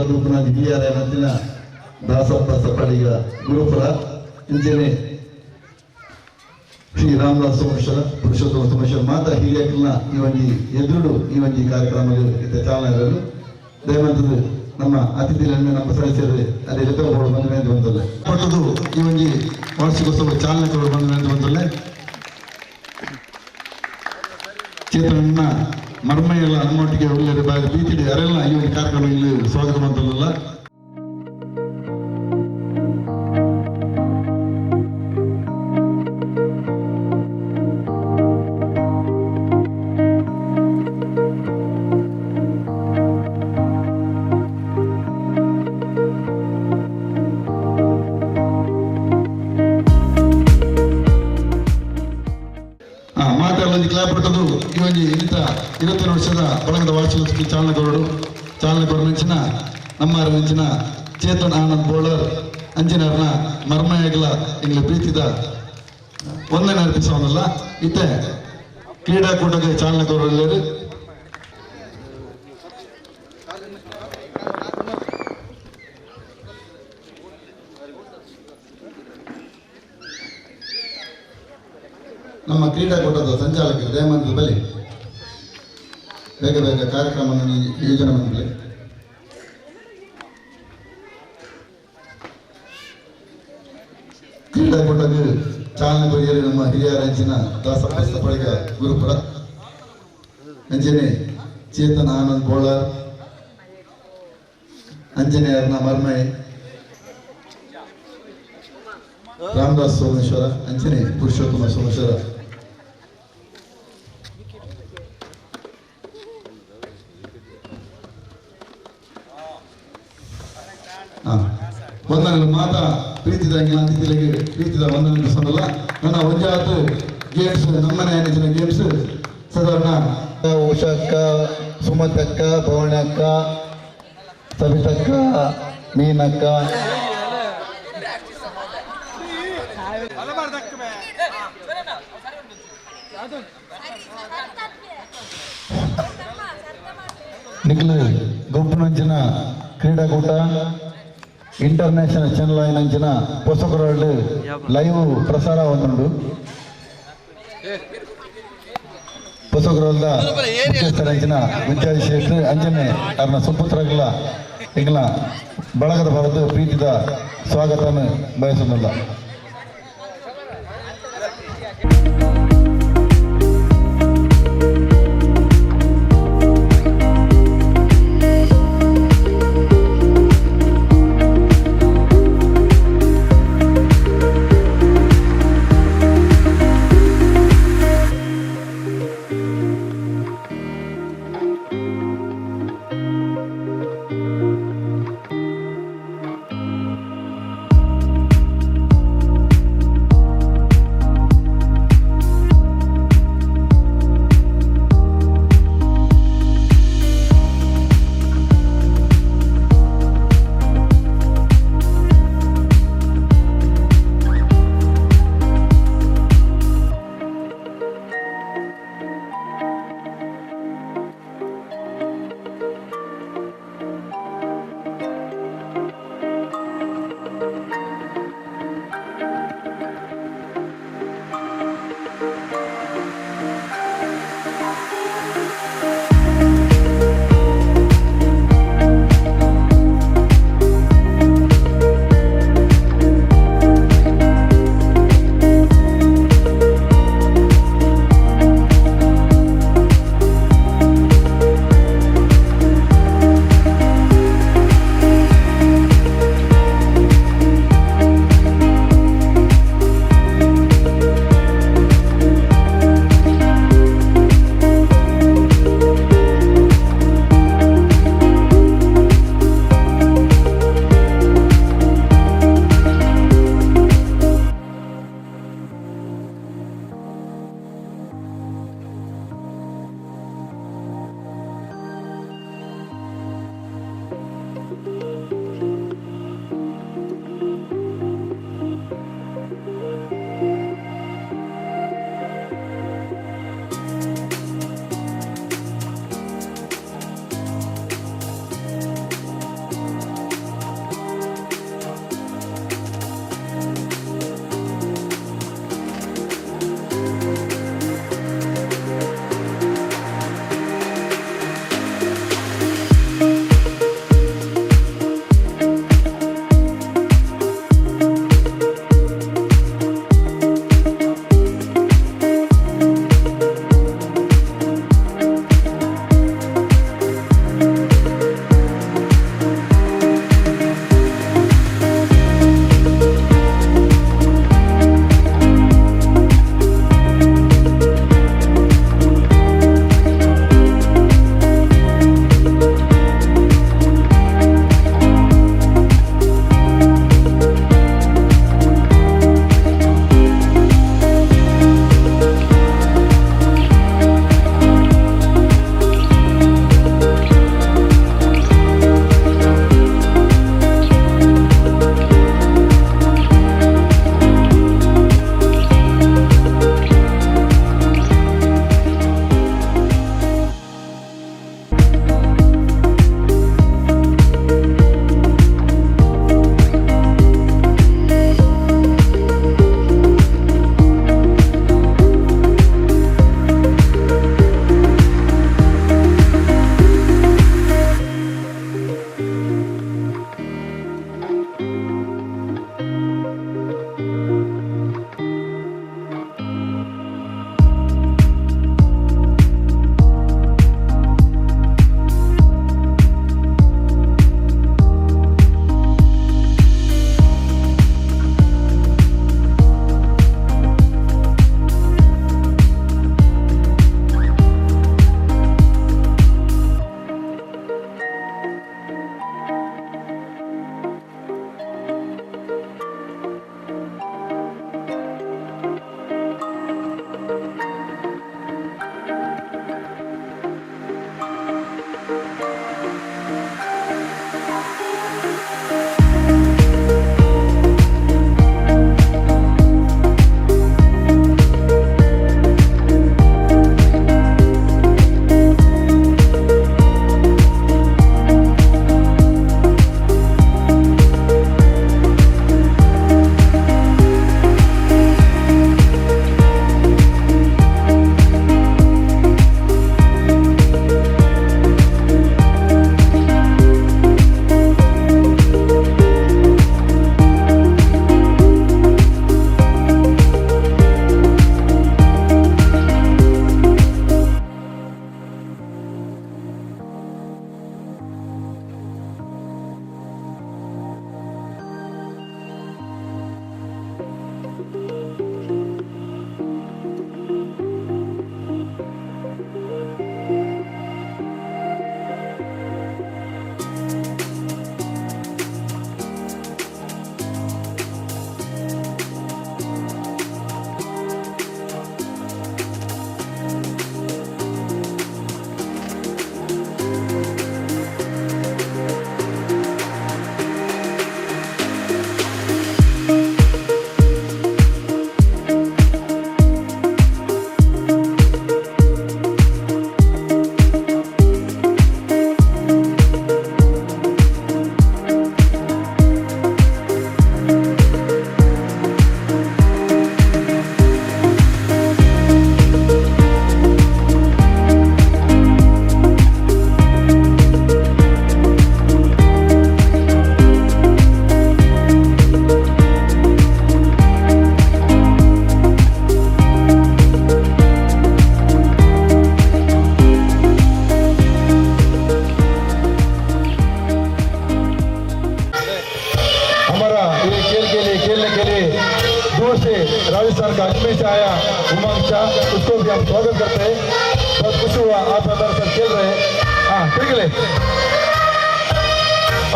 ಬದುಕುನ ಹಿರಿಯರ ದಾಸಪ್ಪ ಸಪ್ಪಳಿಗ ಗುರುಪುರ ಇಂಚನೆ ಶ್ರೀ ರಾಮದಾಸ್ ಸೋಮೇಶ್ವರ ಪುರುಷೋತ್ತಮ ಸೋಮೇಶ್ವರ ಮಾತಾ ಹಿರಿಯಕಲ್ನ ಈ ಒಂಜಿ ಎದುರುಡು ಈ ಒಂಜಿ ಕಾರ್ಯಕ್ರಮ ಚಾಲನೆ ದಯಮಂತದ್ದು ನಮ್ಮ ಅತಿಥಿಗಳನ್ನು ನಮ್ಮ ಸದಸ್ಯರು ಅದೇ ಲೆಕ್ಕ ಬಂದ ಮೇಲೆ ಬಂದಲ್ಲ ಕೊಟ್ಟದು ಈ ಒಂಜಿ ವಾರ್ಷಿಕೋತ್ಸವ ಚಾಲನೆ ಕೊಡು ಬಂದ ಮೇಲೆ ಬಂದಲ್ಲ ಚೇತನನ್ನ ಮರ್ಮಯಲ್ಲ ನಮ್ಮೊಟ್ಟಿಗೆ ಒಳ್ಳೆ ಬಾರಿ ಬೀತಿಡಿ ಅರೆಲ್ಲ ಈ ಒಂದು ಕಾರ್ಯಕ್ರಮ ಇಲ್ಲಿ ಸ್ವಾಗತ ಬಂತಲ್ಲ. ಮಾತಾಡೋದು ಕ್ಲಾಪ್ ಕೊಟ್ಟದು ಈ ಒಂಜಿ ಇನ್ನಿತ 21 ವರ್ಷದ ಬಳಗದ ವಾರ್ಷಿಕೋತ್ಸವಕ್ಕೆ ಚಾಲನೆ ಕೊರಡು ಚಾಲನೆ ಕೊರಡು ನಮ್ಮ ನಂಚಿನ ಚೇತನ್ ಆನಂದ್ ಬೋಳರ್ ಅಂಜಿನರ್ನ ಮರ್ಮಯಗಲ ಎಂಗ್ಲ ಪ್ರೀತಿದ ವಂದನೆ ಅರ್ಪಿಸೋನಲ್ಲ. ಇತ್ತೆ ಕ್ರೀಡಾಕೂಟಕ್ಕೆ ಚಾಲನೆ ಕೊರಲು ನಮ್ಮ ಕ್ರೀಡಾಕೂಟದ ಸಂಚಾಲಕರು ದಯಾನಂದ ಬಲಿ ಬೇಗ ಬೇಗ ಕಾರ್ಯಕ್ರಮ ಯೋಜನೆ ಬಂದಲಿ. ಕ್ರೀಡಾಕೂಟಕ್ಕೆ ಚಾಲನೆ ಕೊರಿಯರು ನಮ್ಮ ಹಿರಿಯರ ಅಂಚಿನ ದಾಸಪ್ಪ ಸಪ್ಪಳಿಗ ಗುರುಪುರ ಅಂಜನೆ ಚೇತನ್ ಆನಂದ್ ಬೋಳರ್ ಅಂಜನೇಯರ್ನ ಮರ್ಮೈ ರಾಮದಾಸ್ ಸೋಮೇಶ್ವರ ಅಂಚನೆ ಪುರುಷೋತ್ತಮ ಸೋಮೇಶ್ವರ. ವಂದನೆಗಳು ಮಾತಾ ಪ್ರೀತಿದ ಅತಿಥಿಗಳಿಗೆ ಪ್ರೀತಿದ ವಂದನೆಗಳು ಸಲ್ಲಲ್ಲ. ನನ್ನ ಒಂಜಾತು ಗೇಮ್ಸ್ ನಮ್ಮನೆ ನೆಚ್ಚಿನ ಗೇಮ್ಸ್ ಸಾಧಾರಣ ಉಷಕ್ಕ, ಸುಮತಕ್ಕ, ಭವನಕ್ಕ, ಸವಿತಕ್ಕ, ಮೀನಕ್ಕ, ನಿಖಿಲ್ ಗೊಬ್ಬನಂಚಿನ ಕ್ರೀಡಾಕೂಟ ಇಂಟರ್ನ್ಯಾಷನಲ್ ಚಾನಲ್ అయినంచిన ಪೊಸಕೊರಲ್ಡ್ ಲೈವ್ ಪ್ರಸಾರ ಒಂದುಂಡು. ಪೊಸಕೊರಲ್ದ ಮುಖ್ಯಸ್ಥರಂಚಿನ ವಿದ್ಯಾಶೇಷ್ ಅಂಜನೆ ಅರ್ನ ಸುಪುತ್ರಗಳ ಎಂಗ್ಲ ಬಳಗದ ಬರೆದು ಪ್ರೀತಿದ ಸ್ವಾಗತವನ್ನು ಬಯಸುವುದಿಲ್ಲ. ये खेल के लिए खेलने के लिए दूर से राजस्थान का अजमेर से आया उमंग शाह, उसको भी हम स्वागत करते हैं। बहुत खुश हुआ आप हमारे साथ खेल रहे हैं। हाँ, तिरगले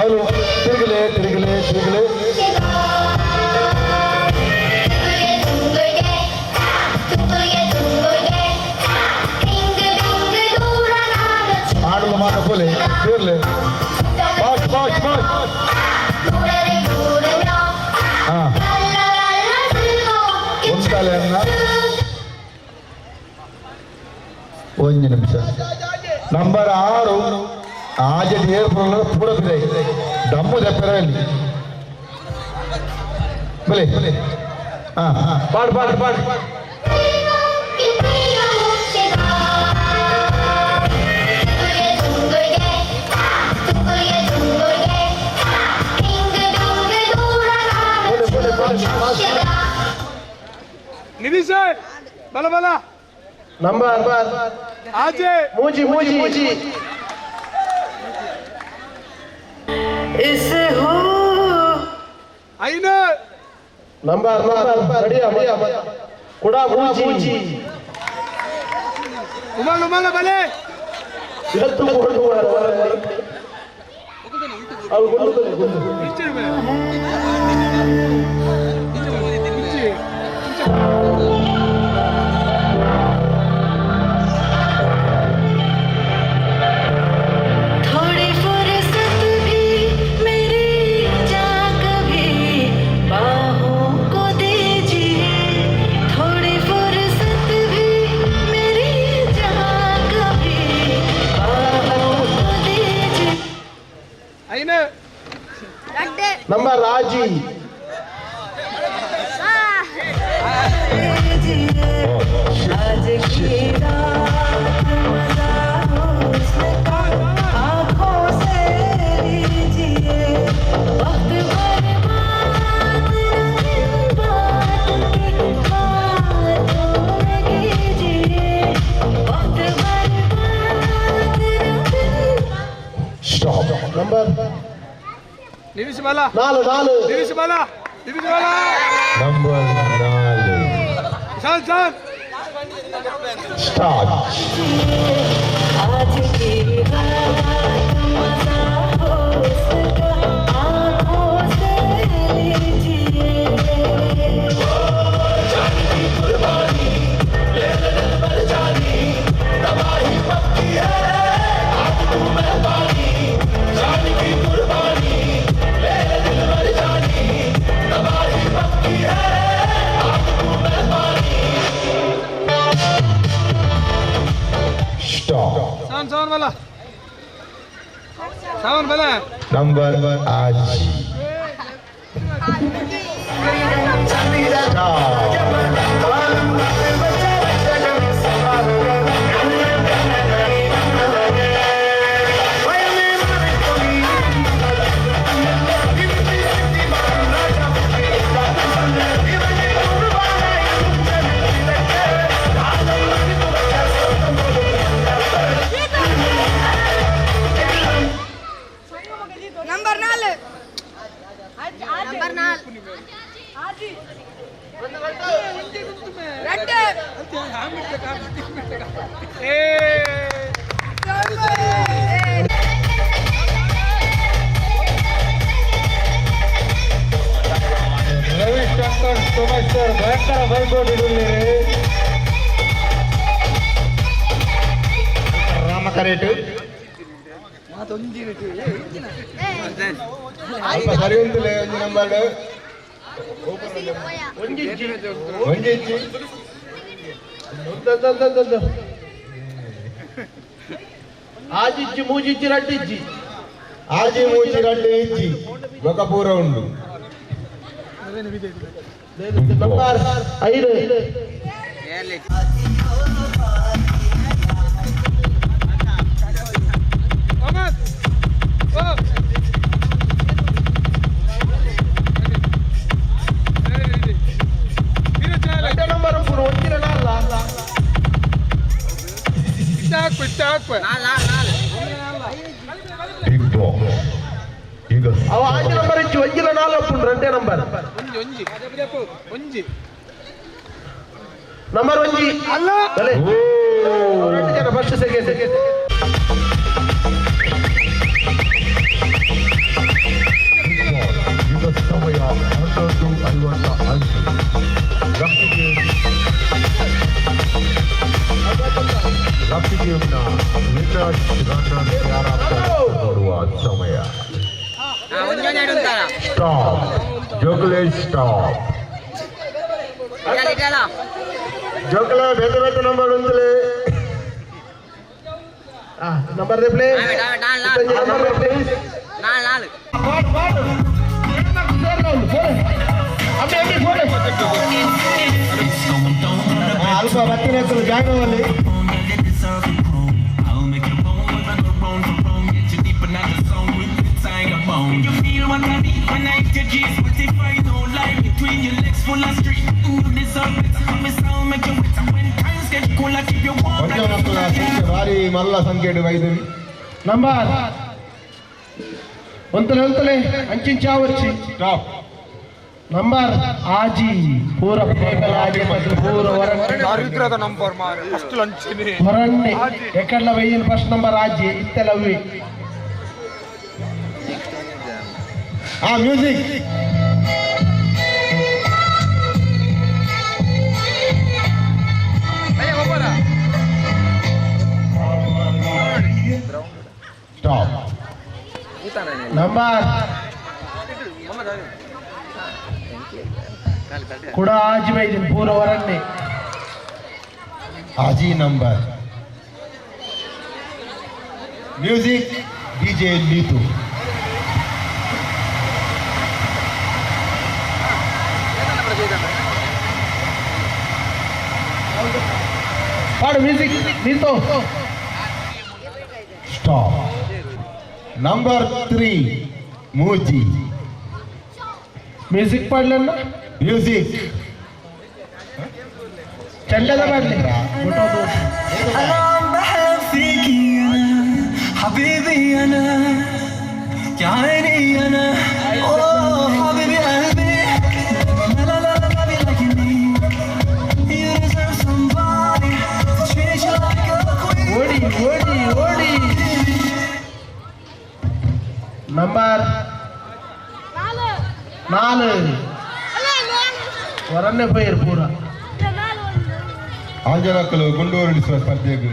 और तिरगले तिरगले तिरगले। आडू माता बोले फिरले fast fast fast. हाँ, ಒಂದು ನಿಮಿಷ. ನಂಬರ್ 6 ಆಜೆ ಏರ್ಪುರ ಪೂರ ಬಿದೆ ದಮ್ಮು ದಪ್ಪರ ಇಲ್ಲಿ ಬಲೆ. ಹಾ, ಪಾಡು ಪಾಡು ಪಾಡು. ನಿತೀಶ್ ಬಲ ಬಲ. ನಂಬರ್ ಆಜೆ ಮೂಜಿ ಮೂಜಿ ಮೂಜಿ. ಐನ ನಂಬರ್ ರೆಡಿ ಕುಡ ಮೂಜಿ. ಉಮಲ್ ಉಮಲ್ ಬಲೆ. ಎತ್ತು ಗುಂಡು ಅವು ಗುಂಡು ಗುಂಡು. थोड़ी फुर्सत भी मेरी जा कभी बाहों को दीजिए, थोड़ी फुर्सत भी मेरी जा कभी बाहों को दीजिए। ಐನ ನಂಬರ್ ರಾಜಿ. दीजिए आज की रात मजा हुस्न का आँखों से लीजिए, वक्त बर्बाद न बात की बातों में कीजिए, वक्त बर्बाद न ಸ್ಟಾಪ್. ನಂಬರ್ ನಿತೀಶ್ ಬಲ. 4 4. ನಿತೀಶ್ ಬಲ, ನಿತೀಶ್ ಬಲ. ನಂಬರ್ 4. ಶಾಂತ್ ಶಾಂತ್. ಸ್ಟಾರ್ಟ್. आज की रात मजा हुस्न का आँखों से लीजिए। ಸ್ಟಾಪ್. ಶಾಂತ್ ಶಾಂತ್ ಬಲ, ಶಾಂತ್ ಬಲ. ನಂಬರ್ ಆಜಿ. ಸ್ಟಾಪ್. Number 4, number 4, 2. ಏ ರವಿಶಂಕರ್ ಸೋಮೇಶ್ವರ್ ಭಯಂಕರ ಬೈಕೋಟ್ ಇಡುತ್ತೀರಿ. ರಾಮ ಕರೇಟು ಅಲ್ಪ ಸರಿ ಉಂಟುಲೆ. ಒಂಜಿ ನಂಬರ್ ಒಂಜಿ ಇಜ್ಜಿ. ಆಜಿಜ್ಜಿ ಮೂಜಿಜ್ಜಿ ರಡ್ಡಿಜ್ಜಿ. ಆಜಿ ಮೂಜಿ ರಡ್ಡು ಇಜ್ಜಿ, ಬೊಕ ಪೂರ ಉಂಡು. ನಂಬರ್ 5. ಅಮರ್ ಓ ನಂಬರ್ ಉಪ್ಪುನು ಒಂಜಿನ ನಾಲ್ಲ. ಇಟ್ಟಾಕು ಇಟ್ಟಾಕು. ಬಿಗ್ ಬಾಸ್ ಈಗ ಅವ ಆಜಿ ನಂಬರ್ ಇಚ್ಚಿ ಒಂಜಿನ ನಾಲ್ ಉಪ್ಪುನು. ರಡ್ಡೆ ನಂಬರ್ ಒಂಜಿ ಒಂಜಿ ನಂಬರ್ ಒಂಜಿ ಅಲ್ಲ ಬಲೆ ಎರಡು ಜನ ಫಸ್ಟ್ ಸೆಕೆಂಡ್ ಈಗ ಸಮಯ 11:55. ಲಕ್ಕಿ ಗೇಮ್ನ ವಿನ್ನರ್ಸ್ ರನ್ನರ್ಸ್ ಯಾರಾಗ್ತಾರೆ ನೋಡುವ ಸಮಯ. ಸ್ಟಾಪ್ ಜೋಗಲೆ, ಸ್ಟಾಪ್ ಜೋಗಲೆ. ಬೇತೆ ಬೇತೆ ನಂಬರ್ ಒಂದಲೇ. Number play number please. ಅಲ್ಪ ಬತ್ತಿನ ಜಾಯಿನ್ ಅಲ್ಲಿ. You feel what I need when I hit your G's. But if I no lie between your legs full of street, you deserve it. Me sound make you wet. When times get cold, I keep you warm. ಒಂಜೆ ಮಕ್ಕಳ ಸಂಖ್ಯೆ ಭಾರಿ ಮಲ್ಲ ಸಂಖ್ಯೆ ವೈದ್ಯ. Number ಒಂತಲೆ ಒಂತಲೆ ಅಂಚಿಂಚಾವಚ್ಚಿ. Stop. Number ಆಜಿ ಪೂರ ಆಜಿ ಪೂರ ಹೊರಣ್ಣೆ. ದಾರಿದ್ರದ ನಂಬರ್ ಮಾರೆ ಫಸ್ಟ್ ಲಂಚಿನಿ. ಹೊರಣ್ಣೆ ಎಕ್ಕಡ್ಲ ಬೈಯಿನ ಫಸ್ಟ್ ನಂಬರ್ ಆಜಿ ಇತ್ತೆಲವ್ವಿ. ಆ ಮ್ಯೂಸಿಕ್. ಸ್ಟಾಪ್. ನಂಬರ್ ಕೂಡ ಆಜಿ ಬೈದಿನ ಪೂರ ಹೊರಣ್ಣೆ. ಆಜಿ ನಂಬರ್. Music DJ Neetu. ಪಾಡು ಮ್ಯೂಸಿಕ್ ನೀತು. ಸ್ಟಾಪ್. ನಂಬರ್ 3 ಮೂಜಿ. Music ಪಾಡ್ಲನ್ನ. Music. ಚಂಡದ ಪಾಡ್ಲಿ. أنا عم بحلم فيكي أنا حبيبي أنا يا عيني أنا أوه حبيبي قلبي لا لا لا لا be like me. You deserve somebody to treat you like a queen. ಓಡಿ ಓಡಿ ಓಡಿ. ನಂಬರ್ 4 ಹೊರನ್ನೆ ಪೈರ್ ಪೂರ. ಆಂಜನಕ್ಕಲು ಗುಂಡೂರುಳಿಸುವ ಸ್ಪರ್ಧೆಗೆ.